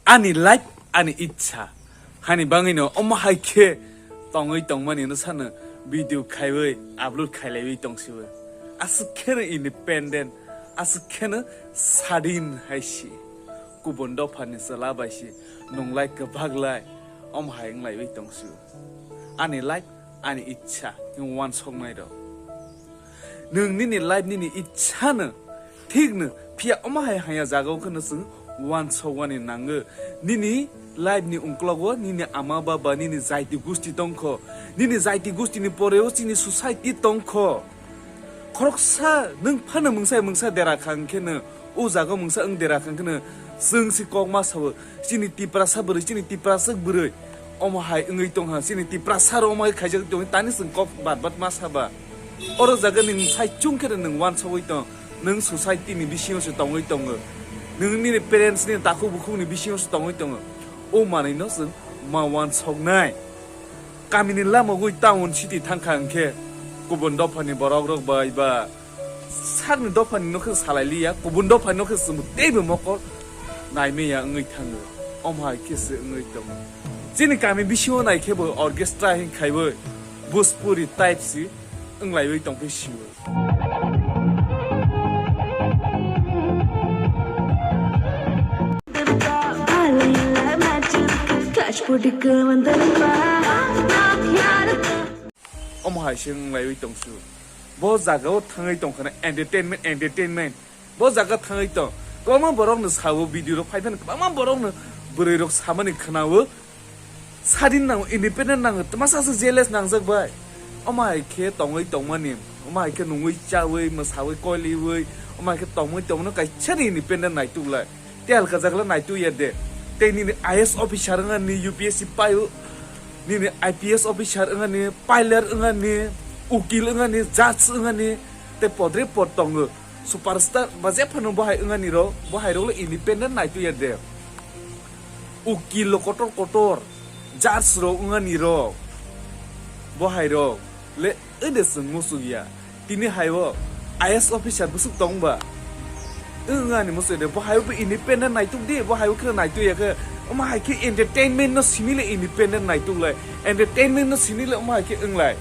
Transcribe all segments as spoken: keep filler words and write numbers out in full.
Ani life, ani ichha. Hani bangwino omo hai khe tongwi tongmani no sano video khaiwi upload khailaiwi tongsiwo. Aswk kheno independent, aswk kheno sadin hai si. Kubun dophani chwla bai si, nunglai kwbaglai, omo hai wnglaiwi tongsiwo. Ani life, ani ichha, nwng wansoknai rok. Nwng nini life nini ichha no thik no, phiya omo hai haya jaga o kheno chwng wansok wani nango. Nini life ni ungklogo nini ama baba, nini jaiti gusti tongkho, nini jaiti gusti ni pore o chini society tongkho. Khoroksa nwng phano mungsa mungsa dera kha hwnkhe no, o jaga o mungsa wng dera kha hwnkhe no, chwng si kok ma sao, chini Tiprasa bwrwi, chini Tiprasa bwrwi. Omo hai wngwi tongha, chini Tiprasa rok omo hai khaijak tongwi, tani chwng kok bat bat ma saba. Oro jaga nwng sai chwng khe nwng wansogwi tong, nwng society ni bisingo se tongwi tongo, nwng nini parents ni takhuk bukhuk ni bisingo se tongwi tongo. O manwi no chwng ma wansoknai. Kamini lamogwi town city thangkha hwnkhe kubun dophani borok rok bai ba sakni dophani no khe salai liya, kubun dophani no khe chwng teibo mokol naimaya wngwi thango. Omo hai khe se wngwi tongo. Chini kami bisingo nai khe bo orchestra hin khaiwi Bhojpuri type si wnglaiwi tongphai sio. Omo hai se wnglaiwi tongsu. Bo jaga o thangwi tongkhana entertainment, entertainment. Bo jaga thangwi tong. Kwbangma borok no sao video rok phai phano kwbangma borok no bwrwi rok samani khwnao. Sadin nango, independent nango, twmasa se jealous nangjak bai. Omo hai khe tongwi tongmani, omo hai khe nungwi chawi, mwsawi koiliwi, omo hai khe tongwi tongmano kaisa ni independent naituk lai. Tei halka jagla naituk ya de. Tei nini I A S officer wngani, U P S C paio, nini I P S officer wngani, pilot wngani, ukil wngani, judge wngani, tei podre pod tongo. Superstar ba jephano bo hai wngani rok, bo hai rok le independent naituk ya de. Ukil lo kotor kotor, judge rok wngani rok, bo hai rok le ede chwng muchuk ya. Tini hai o I A S officer bwswk tong ba? Wngani muchuk de, bo hai o bo independent naituk di, bo hai o khe naituk ya khe, omo hai khe entertainment no simi le independent naituk lai, entertainment no simi le omo hai khe wng lai.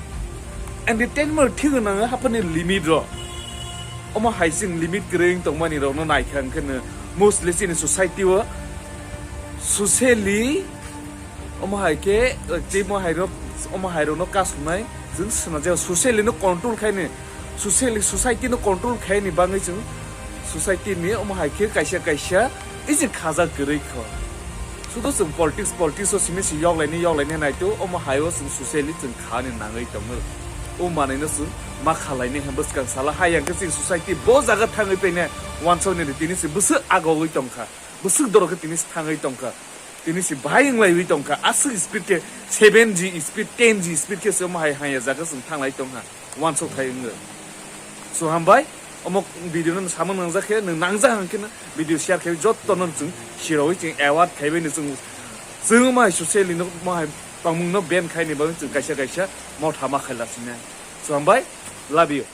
Entertainment thik nang haphani limit ro. Omo hai chwng limit kwrwi wng tongmani rokno naikha hwnkhe no mostly chini society o socially omo hai khe, eh, tei omo hai rok, omo hai rokno kasumnai chwng swnajak socially no control khaini, socially society no control khaini bangwi chwng society ni omo hai khe kaisa kaisa isi khajak kwrwi kho. Sudo chwng politics, politics o simi si yoklaini, yoklaini naitu, omo hai o chwng socially chwng khani nangwi tongo. O manwi no chwng ma khalaini hwnba swkang sala hai yang khe chwng society bo jaga thangwi paine wansok ni tini si bwswk agogwi tongkha, bwswk dorok khe tini si thangwi tongkha, tini si bahai wnglaiwi tongkha, aswk speed khe seven G speed, ten G speed khe se omo hai hanya jaga chwng thanglai tongkha. Wansok thai wngwi. So, hambai, omo video no samung nangjak khe, nwng nangjak hwn khe no video share khai, jotto no chwng siroi chwng award khaibai no chwng, chwng omo hai socially no omo hai tongmung no ban khaini bagwi chwng kaisa kaisa motha ma khaila sinai. So, hambai, love you.